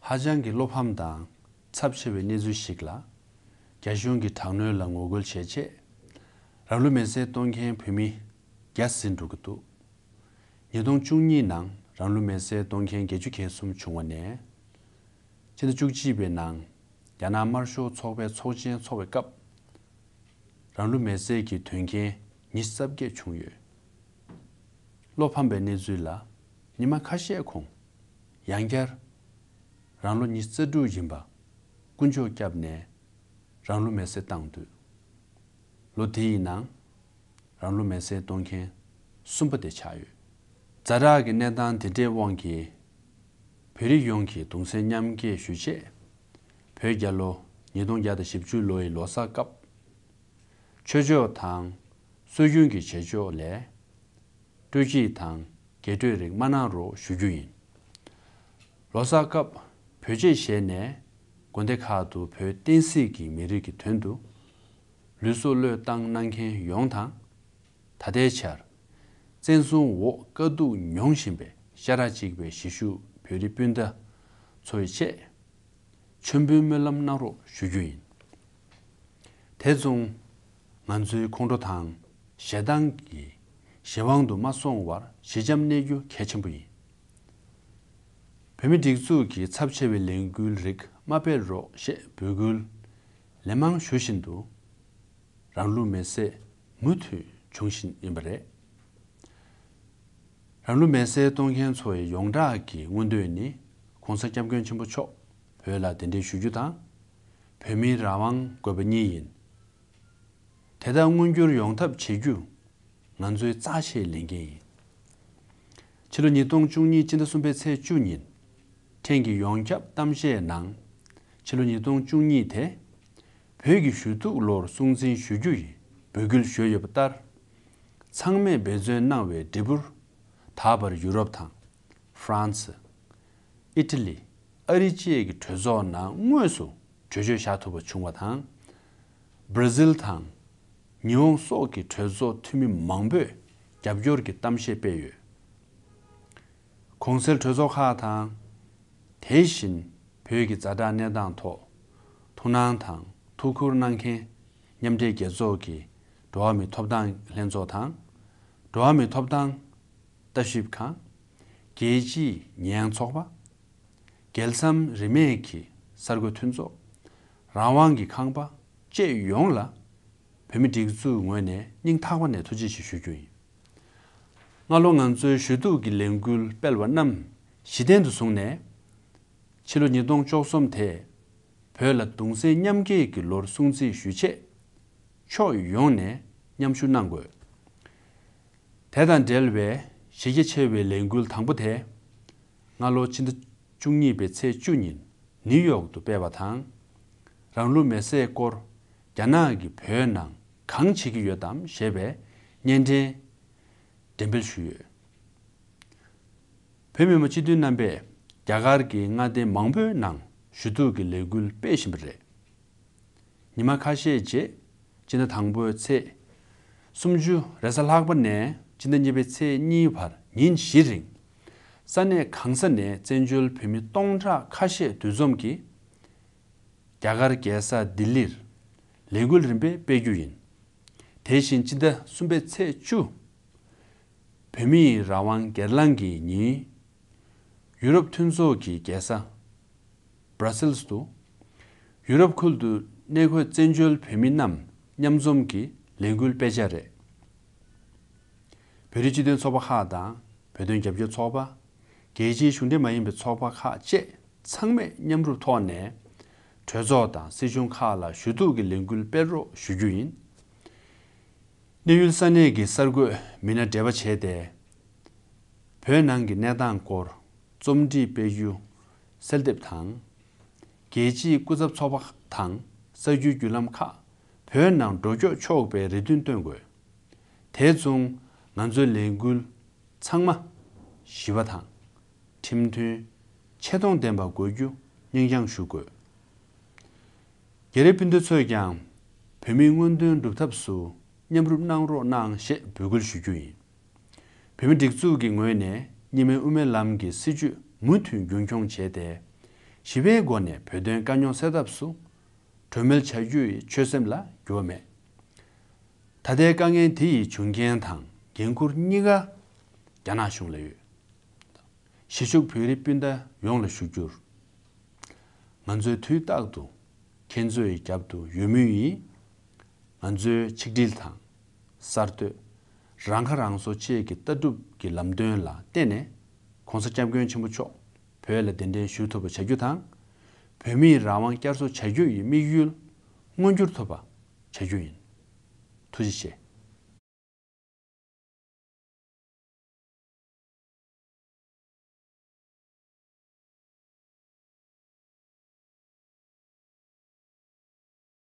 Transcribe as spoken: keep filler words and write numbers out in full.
ཧ་ཅང་གི་བློ་ཕམ་དང་ཚབས་ཆེ་བའི་གནས་ཚུལ་ཞིག་ལ། རྒྱ་གཞུང་གི་དྲག་གནོན་ལ་ངོ་རྒོལ་བྱེད་ཆེད། རང་ལུས་མེར་སྲེག་གཏོང་མཁན་བོད་མི་བརྒྱ་ཟིན་འགྲོ་གི་འདུག་ཉིས་སྟོང་བཅུ་གཉིས་ནང་རང་ལུས་མེར་སྲེག་གཏོང་མཁན་བརྒྱད་ཅུ་གྱ་གསུམ་བྱུང་བ་ནས། ཕྱི་ཟླ་བཅུ་གཅིག་པའི་ནང་རྒྱ་ནག་དམར་ཤོག་ཚོགས་པའི་ཚོགས་ཆེན་འཚོགས་པའི་སྐབས། རང་ལུས་མེར་སྲེག་གི་དོན་རྐྱེན་ཉི་ཤུ་རྩ་བརྒྱད་བྱུང་ཡོད། བློ་ཕམ་པའི་གནས་ཚུལ་ལ། ཉི་མ་ཁ་ཤས་གོང་ཡང་བསྐྱར་རང་ལོ་ཉི་ཤུ་རྩ་དྲུག་ཡིན་པ་དཀོན་མཆོག་བསྐྱབས་ནས་རང་ལུས་མེར་སྲེག་བཏང་དུས། ལོ་དེ་ཡི་ནང་རང་ལུས་མེར་སྲེག་གཏོང་མཁན་གསུམ་པ་དེ་ཆགས་ཡོད། ཛ་དྲག་གི་གནས་སྟངས་དེ་འདྲའི་དབང་གིས། བོད་རིགས་ཡོངས་ཀྱིས་གདུང་སེམས་མཉམ་སྐྱེད་ཞུ་ཆེད། བོད་རྒྱལ་ལོ་ཉིས་སྟོང་བརྒྱ་དང་བཞི་བཅུ་ལོ་ཡི་ལོ་གསར་སྐབས། ཆོས་ཕྱོགས་དང་སྲོལ་རྒྱུན་གྱི་བྱེད་ཕྱོགས་ལས། སྤྲོ་སྐྱིད་དང་རྒྱས་སྤྲོས་རིགས་མ་གནང་རོགས་ཞུ་རྒྱུ་ཡིན། ལོ་གསར་སྐབས་བོད་ཆས་བཞེས་ནས་དགོན་སྡེ་ཁག་ཏུ་བོད་བསྟན་སྲིད་ཀྱི་མི་རིགས་ཀྱི་དོན་དུ་ལུས་སྲོག་བློས་བཏང་གནང་མཁན་ཡོངས་དང་། ད་ལྟའི་ཆར་བཙན་བཟུང་འོག་དཀའ་སྡུག་མྱོང་བཞིན་པའི་ཤ་ཁྲག་གཅིག་པའི་གཞིས་བཞུགས་བོད་རིགས་སྤུན་ཟླ་ཚོའི་ཆེད། མཆོད་འབུལ་སྨོན་ལམ་གནང་རོགས་ཞུ་རྒྱུ་ཡིན། དེ་མཚུངས། ང་ཚོའི་ཁོང་ཁྲོ་དང་ཞེ་སྡང་གི་གཞན་དབང་དུ་མ་སོང་བར་ཞི་འཇམ་གནས་རྒྱུ་གལ་ཆེན་པོ་ཡིན། བོད་མི་སྒྲིག་འཛུགས་ཀྱི་ཚབས་ཆེ་བའི་ལས་འགུལ་རིགས་མ་སྤེལ་རོགས་ཞེས་འབོད་སྐུལ་ལན་མང་ཞུ་བཞིན་དུ། རང་ལུས་མེར་སྲེག་མུ་མཐུད་འབྱུང་བཞིན་ཡིན་པ་རེད། རང་ལུས་མེར་སྲེག་གཏོང་མཁན་ཚོ་ཡི་ཡོངས་གྲགས་ཀྱི་མངོན་འདོད་ནི། ༸གོང་ས་༸སྐྱབས་མགོན་ཆེན་པོ་མཆོག་བོད་ལ་གདན་འདྲེན་ཞུ་རྒྱུ་དང་། བོད་མིའི་རང་དབང་དགོས་པ་གཉིས་ཡིན། དེ་དག་མངོན་འགྱུར་ཡོང་ཐབས་བྱེད་རྒྱུ། ང་ཚོའི་རྩ་ཆེའི་ལས་འགན་ཡིན། ཕྱི་ལོ་ཉིས་སྟོང་བཅུ་གཉིས་སྤྱི་ཟླ་གསུམ་པའི་ཚེས་བཅུ་ཉིན། ཕྲན་གྱིས་ཡོངས་ཁྱབ་གཏམ་བཤད་ནང་། ཕྱི་ལོ་ཉིས་སྟོང་བཅུ་གཉིས་དེ། བོད་ཀྱི་ཞུ་གཏུག་ལོར་སྲུང་བརྩི་ཞུ་རྒྱུ་ཡི་འབོད་སྐུལ་ཞུས་ཡོད་པ་ལྟར། ཚང་མས་འབད་བརྩོན་གནང་བའི་འབྲས་བུར། ད་བར་ཡུ་རོབ་དང་། ཧྥ་རན་སི། ཨི་ཊ་ལི། ཨ་རི་བཅས་ཀྱི་གྲོས་ཚོགས་ནང་དངོས་སུ་གྲོས་ཆོད་བཞག་ཐུབ་པ་བྱུང་བ་དང་། སྦྲ་ཟིལ་དང་། ཉི་ཧོང་སོགས་ཀྱི་གྲོས་ཚོགས་འཐུས་མི་མང་པོས་རྒྱབ་སྐྱོར་གྱི་གཏམ་བཤད་སྤེལ་ཡོད། གོང་གསལ་གྲོས་ཚོགས་ཁག་དང་། དེ་བཞིན་བོད་ཀྱི་ཛ་དྲག་གནས་སྟངས་ཐོག་ཐུགས་སྣང་དང་ཐུགས་ཁུར་གནང་མཁན་མཉམ་འབྲེལ་རྒྱལ་ཚོགས་ཀྱི་འགྲོ་བ་མིའི་ཐོབ་ཐང་ལྷན་ཚོགས་དང་། འགྲོ་བ་མིའི་ཐོབ་ཐང་ལྟ་ཞིབ་ཁང་། རྒྱལ་སྤྱིའི་ཉེས་ཡངས་ཚོགས་པ། རྒྱལ་མཚམས་རིས་མེད་ཀྱི་གསར་འགོད་མཐུན་ཚོགས། རང་དབང་གི་ཁང་པ་བཅས་ཡོངས་ལ་བོད་མི་སྒྲིག་འཛུགས་ངོས་ནས་སྙིང་ཐག་པ་ནས་ཐུགས་རྗེ་ཆེ་ཞུ་རྒྱུ་ཡིན། སྔ་ལོ་ང་ཚོའི་ཞུ་གཏུག་གི་ལས་འགུལ་སྤེལ་བ་རྣམས་གཞི་རྟེན་དུ་བཟུང་ནས། ཕྱི་ལོ་ཉིས་སྟོང་བཅུ་གསུམ་དེ་བོད་ལ་གདུང་སེམས་མཉམ་སྐྱེད་ཀྱི་ལོར་སྲུང་བརྩི་ཞུ་ཆེད་ཕྱོགས་ཡོངས་ནས་མཉམ་ཞུགས་གནང་དགོས། དེ་དང་འབྲེལ་བའི་གཞི་རྒྱ་ཆེ་བའི་ལས་འགུལ་དང་པོ་དེ། སྔ་ལོ་ཕྱི་ཟླ་བཅུ་གཉིས་པའི་ཚེས་བཅུ་ཉིན་ནིའུ་ཡོག་ཏུ་སྤེལ་བ་དང་། རང་ལུས་མེར་སྲེག་སྐོར་རྒྱ་ནག་གིས་བོད་ནང་གང་བྱེད་ཀྱི་ཡོད་དམ་ཞེས་པའི་བརྙན་འཕྲིན་འགྲེམས་སྤེལ་ཞུས་ཡོད། བོད་མི་མང་སྤྱི་འཐུས་རྣམ་པས་རྒྱ་གར་གྱི་མངའ་སྡེ་མང་པོའི་ནང་ཞུ་གཏུག་གི་ལས་འགུལ་སྤེལ་བཞིན་པ་རེད། ཉི་མ་ཁ་ཤས་རྗེས་སྤྱི་ཟླ་དང་པོའི་ཚེས་སུམ་ཅུ་རེས་གཟའ་ལྷག་པ་ནས་སྤྱི་ཟླ་གཉིས་པའི་ཚེས་གཉིས་བར་ཉིན་བཞི་རིང་། ས་གནས་གང་ས་ནས་བཙན་བྱོལ་བོད་མི་སྟོང་ཕྲག་ཁ་ཤས་འདུ་འཛོམས་ཀྱིས། རྒྱ་གར་རྒྱལ་ས་ལྡི་ལིར་ལས་འགུལ་རིམ་པས་སྤེལ་རྒྱུ་ཡིན། དེ་བཞིན་སྤྱི་ཟླ་གསུམ་པའི་ཚེས་བཅུ། བོད་མིའི་རང་དབང་སྒེར་ལངས་ཀྱི་ཉིན། ཡུ་རོབ་མཐུན་ཚོགས་ཀྱི་རྒྱལ་ས་བྷ་ར་སེལ་སི་དུ། ཡུ་རོབ་ཁུལ་དུ་གནས་འཁོད་བཙན་བྱོལ་བོད་མི་རྣམས་མཉམ་འཛོམས་ཀྱི་ལས་འགུལ་སྤེལ་འཆར་རེད། བོད་རིགས་སྤྱི་མཐུན་ཚོགས་པ་ཁག་དང་། བོད་དོན་རྒྱབ་སྐྱོར་ཚོགས་པ། རྒྱལ་སྤྱིའི་གཞུང་འབྲེལ་མ་ཡིན་པའི་ཚོགས་པ་ཁག་བཅས་ཚང་མས་མཉམ་རུབ་ཐོག་ནས། གྲོས་ཚོགས་དང་སྲིད་གཞུང་ཁག་ལ་ཞུ་གཏུག་གི་ལས་འགུལ་སྤེལ་རོགས་ཞུ་རྒྱུ་ཡིན། གནས་ཡུལ་ས་གནས་ཀྱི་གསར་འགོད་མི་སྣ་འབྲེལ་བ་བྱས་ཏེ། བོད་ནང་གི་གནས་སྟངས་སྐོར་རྩོམ་སྒྲིག་སྤེལ་རྒྱུ། གསལ་འདེབས་དང་། རྒྱལ་སྤྱིའི་སྐུ་ཚབ་ཚོགས་པ་དང་གསར་འགྱུར་བརྒྱུད་ལམ་ཁག་བོད་ནང་འགྲོ་སྐྱོད་ཆོག་པའི་རེ་འདུན་བཏོན་དགོས། དེ་མཚུངས་ང་ཚོའི་ལས་འགུལ་ཚང་མ་ཞི་བ་དང་། ཁྲིམས་མཐུན། ཆེ་མཐོང་ལྡན་པ་དགོས་རྒྱུ་སྙིང་བཅངས་ཞུ་དགོས། རྒྱ་རིགས་སྤུན་ཟླ་ཚོས་ཀྱང་བོད་མིའི་མངོན་འདོད་སྒྲུབ་ཐབས་སུ་མཉམ་རུབ་གནང་རོགས་གནང་ཞེས་འབོད་སྐུལ་ཞུ་རྒྱུ་ཡིན། བོད་མི་སྒྲིག་འཛུགས་ཀྱི་ངོས་ནས་གཉིས་སྨན་དབུ་མའི་ལམ་གྱི་སྲིད་བྱུས་མུ་མཐུད་རྒྱུན་འཁྱོངས་བྱས་ཏེ། ཞི་བའི་སྒོ་ནས་བོད་དོན་དཀའ་རྙོག་སེལ་ཐབས་སུ་གྲོས་མོལ་བྱ་རྒྱུ་ཡི་ཆོད་སེམས་ལ་འགྱུར་བ་མེད། ད་ལྟའི་དཀའ་ངལ་དེ་ཡི་བྱུང་རྐྱེན་དང་འགན་འཁུར་གཉིས་ཀ་རྒྱ་ནག་གཞུང་ལ་ཡོད། གཞིས་བཞུགས་བོད་རིགས་སྤུན་ཟླ་ཡོངས་ལ་ཞུ་རྒྱུར། ང་ཚོས་དུས་རྟག་ཏུ་ཁྱེད་ཚོའི་རྒྱབ་ཏུ་ཡོད་མུས་ཡིན། ང་ཚོའི་ཆིག་སྒྲིལ་དང་། གསར་གཏོད། རང་ཁ་རང་གསོ་བཅས་ཀྱི་ལྟ་གྲུབ་ཀྱི་ལམ་སྟོན་ལ་བརྟེན་ནས། ༸གོང་ས་༸སྐྱབས་མགོན་ཆེན་པོ་མཆོག་བོད་ལ་གདན་འདྲེན་ཞུ་ཐུབ་པ་བྱ་རྒྱུ་དང་། བོད་མིའི་རང་དབང་བསྐྱར་གསོ་བྱ་རྒྱུ་ཡི་དམིགས་ཡུལ་མངོན་འགྱུར་ཐུབ་པ་བྱ་རྒྱུ་ཡིན། ཐུགས་རྗེ་ཆེ།